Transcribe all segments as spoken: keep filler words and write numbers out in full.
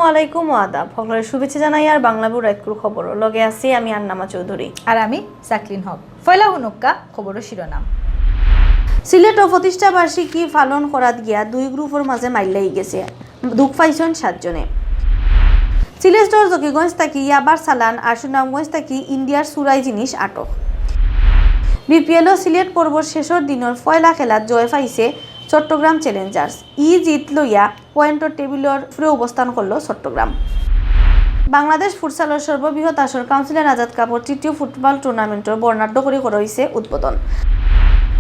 আলাইকুম ও আদাব। হকলরে শুভেচ্ছা জানাইয়ার বাংলা বউ রাইতকুর খবর। লগে আছি আমি আন্নামা চৌধুরী। আর আমি জাকলিন হক। পয়লা হুনুক্কা খবরর শিরোনাম। সিলেটো প্রতিষ্ঠা বার্ষিকী পালন করাত গিয়া দুই গ্রুপর মাঝে মাইর লাগি গেছে। দুখ পাইছইন সাতজনে। সিলেটর জকিগঞ্জ থাকি ইয়াবার চালান আর সুনামগঞ্জ থাকি ইন্ডিয়ার চুরাই জিনিস আটক। বিপিএলও সিলেট পর্বর শেষর দিনর পয়লা খেলাত জয় পাইছে চট্টগ্রাম চ্যালেঞ্জার্স। ই জিত লইয়া পয়েন্টর টেবিলর উপরে অবস্থান করলো চট্টগ্রাম। বাংলাদেশ ফুটসালর সর্ববৃহৎ আসর কাউন্সিলর আজাদ কাপর তৃতীয় ফুটবল টুর্নামেন্টর বর্ণাঢ্য করি করা হইছে উদ্বোধন।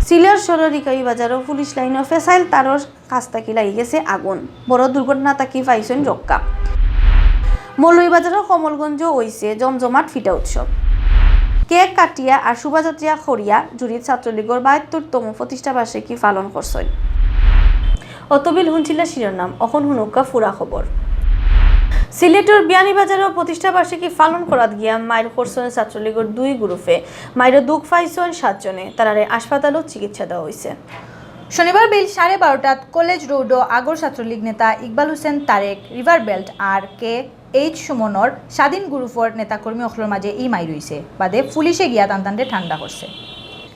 সিলেট শহরর রিকাবি বাজারো পুলিশ লাইনর ফেসাইল তারর কাছ থাকি লাগি গেছে আগুন। বড় দুর্ঘটনা থাকি পাইছইন রক্ষা। মৌলভীবাজারর কমলগঞ্জো হইছে জমজমাট ফিটা উৎসব। কেক কাটিয়া আর শোভাযাত্রা করিয়া জুড়িত ছাত্রলীগর বাহাত্তরতম প্রতিষ্ঠা বার্ষিকী পালন করছইন। অতবিল হুনছিলা শিরোনাম, অখন হুনুক্কা ফুরা খবর। সিলেটর বিয়ানীবাজারো প্রতিষ্ঠা বার্ষিকী পালন করাত গিয়া মাইর করছইন ছাত্রলীগর দুই গ্রুপে। মাইরো দুখ পাইছইন সাতজনে, তারারে হাসপাতালো চিকিৎসা দেওয়া হইছে। শনিবার বেইল সাড়ে বারোটাত কলেজ রোডো আগর ছাত্রলীগ নেতা ইকবাল হোসেন তারেক, রিভার বেল্ট আর কে এইচ সুমনর স্বাধীন গ্রুপর নেতাকর্মী অকলর মাঝে ই মাইর হইছে। বাদে পুলিশে গিয়া তান তানরে ঠান্ডা করছে।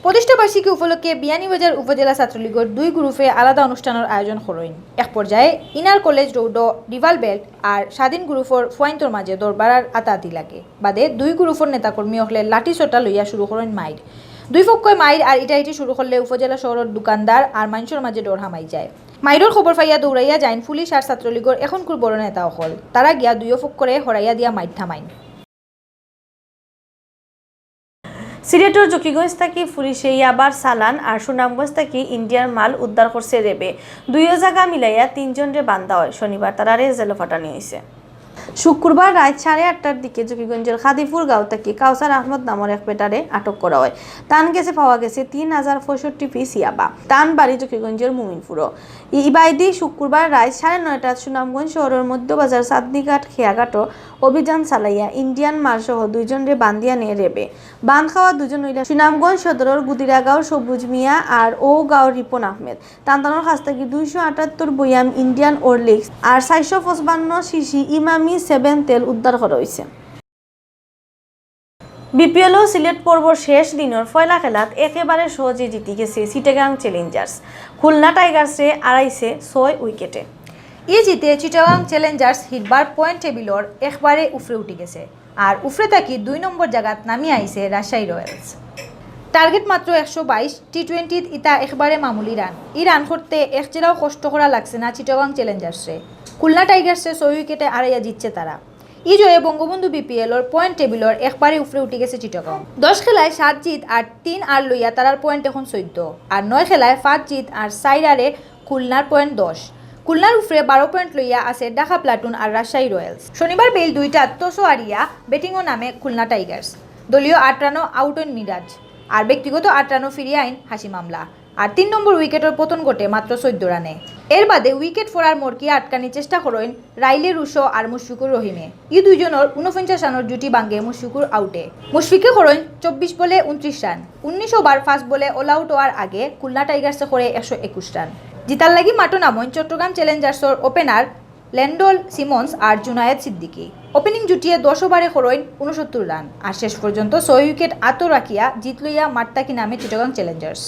প্রতিষ্ঠা বার্ষিকী উপলক্ষে বিয়ানীবাজার উপজেলা ছাত্রলীগর দুই গ্রুপে আলাদা অনুষ্ঠানর আয়োজন করইন। এক পর্যায়ে ইনার কলেজ রোডো রিভার বেল্ট আর স্বাধীন গ্রুপর ফুয়াইন্তর মাঝে দরবার আর আতাআতি লাগে। বাদে দুই গ্রুপর নেতাকর্মী অকলে লাঠি সোটা লইয়া শুরু করইন মাইর। দুই পক্ষই মাইর আর ইটাইটি শুরু করলে উপজেলা শহরর দোকানদার আর মাইনষর মাঝে ডর হামাই যায়। মাইরর খবর পাইয়া দৌড়াইয়া যাইন পুলিশ আর ছাত্রলীগর এখনকুর বড় নেতা অকল। তারা গিয়া দুইও পক্ষরে হরাইয়া দিয়া মাইর থামাইন। সিলেটর জকিগঞ্জ থাকি পুলিশে ইয়াবার চালান আর সুনামগঞ্জ থাকি ইন্ডিয়ার মাল উদ্ধার করছে রেবে। দুইও জাগা মিলাইয়া তিনজনরে বান্ধা হয়। শনিবার তারারে জেলো পাঠানি হইছে। শুক্রবার রাইত সাড়ে আটটার দিকে জকিগঞ্জর খাদিপুর গাঁও থাকি কাউসার আহমদ নামর এক বেটারে আটক করা হয়। তান গেছে পাওয়া গেছে তিন হাজার পঁয়ষট্টি পিস ইয়াবা। তান বাড়ি জকিগঞ্জর মুমিনপুরো। ই-, ইবায়দি শুক্রবার রাইত সাড়ে নয়টাত সুনামগঞ্জ শহরর মধ্যবাজার চাঁদনীঘাট খেয়াঘাটো অভিযান চালাইয়া ইন্ডিয়ান মালসহ দুইজনরে বান্ধিয়া নেয় রেবে। বান্ধ খাওয়া দুইজন হইলা সুনামগঞ্জ সদরর গুদিরাগাঁওর সবুজ মিয়া আর ও গাঁওর রিপন আহমেদ। তান তানর কাছ থাকি দুইশো আটাত্তর বয়াম ইন্ডিয়ান হরলিক্স আর চাইরশো পঁচপান্ন শিশি ইমামি সেভেন তেল উদ্ধার করা হইছে। বিপিএলও সিলেট পর্বর শেষ দিনর পয়লা খেলাত একেবারে সহজে জিতি গেছে চিটাগাং চ্যালেঞ্জার্স। খুলনা টাইগার্সরে আড়াইছে ছয় উইকেটে। ই জিতে চিটাগাং চ্যালেঞ্জার্স হিরবার পয়েন্ট টেবিলর একবারে উফরে উঠি গেছে। আর উফরে থাকি দুই নম্বর জাগাত নামি আইছে রাজশাহী রয়্যালস। টার্গেট মাত্র একশো বাইশ, টি টোয়েন্টিত ইতা একবারে মামুলি রান। ই রান করতে এক জেলাও কষ্ট করা লাগছে না চিটাগাং চ্যালেঞ্জার্সরে। খুলনা টাইগার্সরে ছয় উইকেটে আড়াইয়া জিতছে তারা। ই জয়ে বঙ্গবন্ধু বিপিএলর পয়েন্ট টেবিলর একবারে উফরে উঠি গেছে চিটাগাং। দশ খেলায় সাত জিত আর তিন আর লইয়া তারার পয়েন্ট এখন চোদ্দ, আর নয় খেলায় পাঁচ জিত আর চাইর আরে খুলনার পয়েন্ট দশ। খুলনার উফরে বারো পয়েন্ট লইয়া আছে ঢাকা প্লাটুন আর রাজশাহী রয়্যালস। শনিবার বেইল দুইটাত টসও আরিয়া ব্যাটিংও নামে খুলনা টাইগার্স। দলীয় আট রানো আউট হইন মিরাজ, আর ব্যক্তিগত আট রানো ফিরিয়া আইন হাশিম আমলা। আর তিন নম্বর উইকেটর পতন ঘটে মাত্র চোদ্দ রানে। এর বাদে উইকেট ফড়ার মরকিয়া আটকানির চেষ্টা করইন রাইলে রুশো আর মুশফিকুর রহিমে। ই দুইজনর ঊনপঞ্চাশ রানর জুটি ভাঙ্গে মুশফিকুর আউটে। মুশফিকে করইন চব্বিশ বলে ঊনত্রিশ রান। উনিশ ওভার ফাস্ট বলে অল আউট হওয়ার আগে খুলনা টাইগার্সে করে একশো একুশ রান। জিতার লাগি মাঠো নামইন চট্টগ্রাম চ্যালেঞ্জার্সর ওপেনার ল্যান্ডল সিমন্স আর জুনায়েদ সিদ্দিকী। ওপেনিং জুটিয়ে দশ ওভারে করইন ঊনসত্তর রান, আর শেষ পর্যন্ত ছয় উইকেট আতো রাখিয়া জিত লইয়া মাঠ থাকি নামে চিটাগাং চ্যালেঞ্জার্স।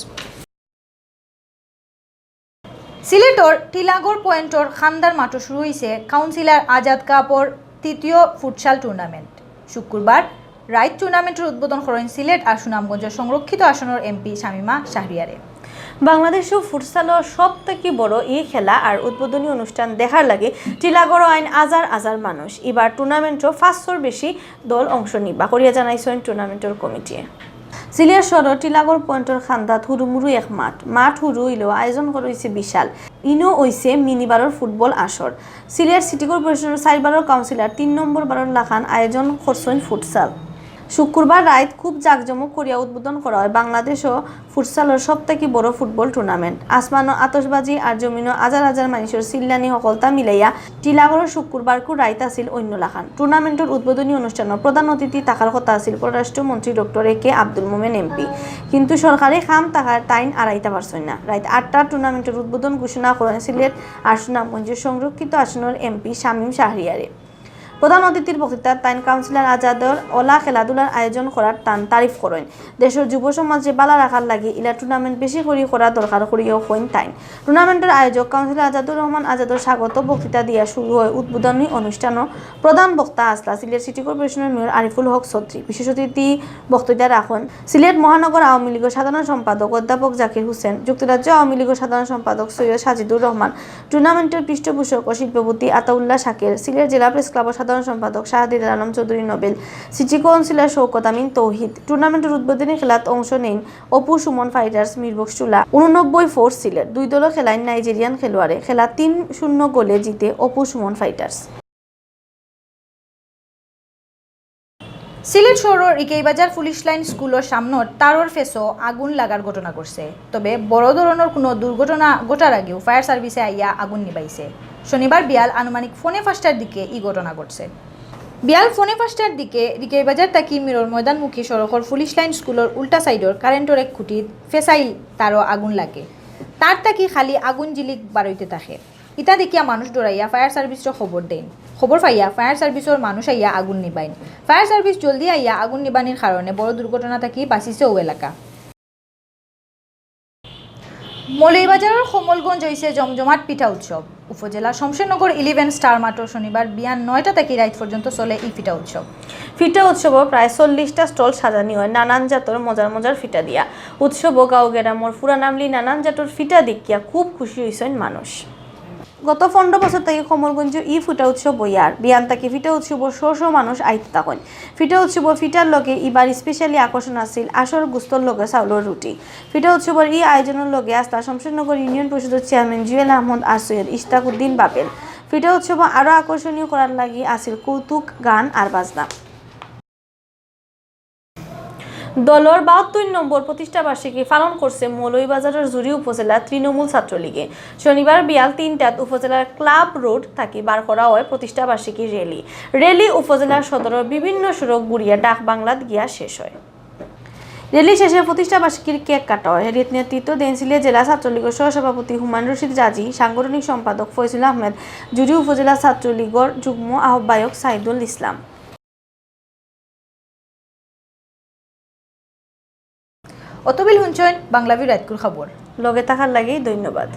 সিলেটর টিলাগড় পয়েন্টর খান্দার মাঠো শুরু হইছে কাউন্সিলর আজাদ কাপর তৃতীয় ফুটসাল টুর্নামেন্ট। শুক্রবার রাইত টুর্নামেন্টর উদ্বোধন করইন সিলেট আর সুনামগঞ্জর সংরক্ষিত আসনর এমপি শামীমা শাহরিয়ারে। বাংলাদেশো ফুটসালর সব থাকি বড় ই খেলা আর উদ্বোধনী অনুষ্ঠান দেখার লাগি টিলাগড়ো আইন হাজার হাজার মানুষ। ইবার টুর্নামেন্টো পাঁচশোর বেশি দল অংশ নিবা করিয়া জানাইছইন টুর্নামেন্টর কমিটিয়ে। সিলেট শহরর টিলাগড় পয়েন্টর খান্দাত হুরুমুরু এক মাঠ। মাঠ হুরু হইলেও আয়োজন করা হইছে বিশাল। ইনো হইছে মিনিবারর ফুটবল আসর। সিলেট সিটি কর্পোরেশনর চাইরবারর কাউন্সিলর তিন নম্বর বারর লাখান আয়োজন করছইন ফুটসাল। শুক্রবার রাইত খুব জাঁকজমক করিয়া উদ্বোধন করা হয় বাংলাদেশো ফুটসালর সব থাকি বড় ফুটবল টুর্নামেন্ট। আসমানো আতশবাজি আর জমিনো হাজার হাজার মানুষর চিল্লানি হকলতা মিলাইয়া টিলাগড়ো শুক্রবারকু রাইত আছিল অন্য লাখান। টুর্নামেন্টর উদ্বোধনী অনুষ্ঠানো প্রধান অতিথি থাকার কথা আছিল পররাষ্ট্রমন্ত্রী ডক্টর এ কে আব্দুল মোমেন এমপি, কিন্তু সরকারি কাম থাকায় তাইন আর আইতা পারছইন না। রাইত আটটার টুর্নামেন্টর উদ্বোধন ঘোষণা করইন সিলেট আর সুনামগঞ্জর সংরক্ষিত আসনর এমপি শামীম শাহরিয়ারে। প্রধান অতিথির বক্তৃতাত তাইন কাউন্সিলর আজাদর অলা খেলাধুলার আয়োজন করার তান তারিফ করইন। দেশর যুব সমাজরে বালা রাখার লাগি ইলা tournament বেশি করি করা দরকার করিও কইন তাইন। Tournamentর আয়োজক কাউন্সিলর আজাদুর রহমান আজাদর স্বাগত বক্তৃতা দিয়া শুরু হয় উদ্বোধনী অনুষ্ঠানও। প্রধান বক্তা আসলা সিলেট সিটি কর্পোরেশনর মেয়র আরিফুল হক চৌধুরী। বিশেষ অতিথি বক্তৃতা রাখইন সিলেট মহানগর আওয়ামী লীগর সাধারণ সম্পাদক অধ্যাপক জাকির হোসেন, যুক্তরাজ্য আওয়ামী লীগর সাধারণ সম্পাদক সৈয়দ সাজিদুর রহমান, tournamentর পৃষ্ঠপোষক ও শিল্পপতি আতাউল্লাহ শাকের, সিলেট জেলা প্রেস ক্লাবর সাধারণ সম্পাদক শাহদিদার আলম চৌধুরী নোবেল, সিটি কাউন্সিলর শওকত আমিন তৌহিদ। Tournamentর উদ্বোধনী খেলাত অংশ নেইন অপু সুমন ফাইটার্স মিরবক্সচুলা উননব্বই ফোর্স সিলেট। দুই দলও খেলাইন নাইজেরিয়ান খেলোয়াড়ে। খেলা তিন শূন্য গোলে জিতে অপু সুমন ফাইটার্স। সিলেট শহরর রিকেইবাজার পুলিশ লাইন স্কুলর সামনর তারর ফেসো আগুন লাগার ঘটনা ঘটছে। তবে বড় ধরনর কুনু দুর্ঘটনা ঘটার আগেউ ফায়ার সার্ভিসে আইয়া আগুন নিবাইছে। শনিবার বিয়াল আনুমানিক পৌনে পাঁচটার দিকে ই ঘটনা ঘটছে। বিয়াল পৌনে পাঁচটার দিকে রিকেইবাজার থাকি মিরর ময়দানমুখী সড়কর পুলিশ লাইন স্কুলর উল্টা সাইডর কারেন্টর এক খুঁটিত ফেসাইল তারো আগুন লাগে। তার থাকি খালি আগুন জিলিক বারইতে থাকে। ইতা দেখিয়া মানুষ ডরাইয়া ফায়ার সার্ভিসরে খবর দেইন। খবর পাইয়া ফায়ার সার্ভিসর মানুষ আইয়া আগুন নিবাইন। ফায়ার সার্ভিস জলদি আইয়া আগুন নিবানির কারণে বড় দুর্ঘটনা থাকি বাঁচিছে অউ এলাকা। মৌলভীবাজারর কমলগঞ্জ অইছে জমজমাট পিঠা উৎসব। উপজেলা শমশেরনগর ইলেভেন স্টার মাঠো শনিবার বিয়ান নয়টা থাকি রাইত পর্যন্ত চলে ই পিঠা উৎসব। পিঠা উৎসবো প্রায় চল্লিশটা স্টল সাজানি হয় নানান জাতর মজার মজার পিঠা দিয়া। উৎসবো গাঁও গেরামর ফুরান আমলি নানান জাতর পিঠা দেখিয়া খুব খুশি অইছইন মানুষ। গত পনরো বছর থাকি কমলগঞ্জো ই পিঠা উৎসব অইয়ার। বিয়ান থাকি পিঠা উৎসবো শ শ মানুষ আইতে থাকইন। পিঠা উৎসবো পিঠার লগে ইবার specially আকর্ষণ আছিল আশর গুস্তর লগে চাউলর রুটি। পিঠা উৎসবর ই আয়োজনর লগে আছলা শমশেরনগর ইউনিয়ন পরিষদর চেয়ারম্যান জুয়েল আহমদ আর সৈয়দ ইশতাক উদ্দিন বাবেল। পিঠা উৎসবো আরো আকর্ষণীয় করার লাগি আছিল কৌতুক, গান আর বাজনা। দলর বাহাত্তর নম্বর প্রতিষ্ঠা বার্ষিকী পালন করছে মৌলভীবাজারর জুড়ি উপজেলা তৃণমূল ছাত্রলীগে। শনিবার বিয়াল তিনটাত উপজেলার ক্লাব রোড থাকি বার করা হয় প্রতিষ্ঠা বার্ষিকী র‍্যালি। র‍্যালি উপজেলার সদরর বিভিন্ন সড়ক ঘুরিয়া ডাক বাংলাত গিয়া শেষ হয়। র‍্যালি শেষে প্রতিষ্ঠা বার্ষিকীর কেক কাটা হয়। র‍্যালিত নেতৃত্ব দেন সিলেট জেলা ছাত্রলীগর সহসভাপতি হুমায়ুন রশিদ রাজি, সাংগঠনিক সম্পাদক ফয়জুল আহমেদ, জুড়ি উপজেলা ছাত্রলীগর যুগ্ম আহ্বায়ক সাইদুল ইসলাম। অতবিল হুনছইন বাংলা ভিউ রাইতকুর খবর। লগে থাকার লাগি ধন্যবাদ।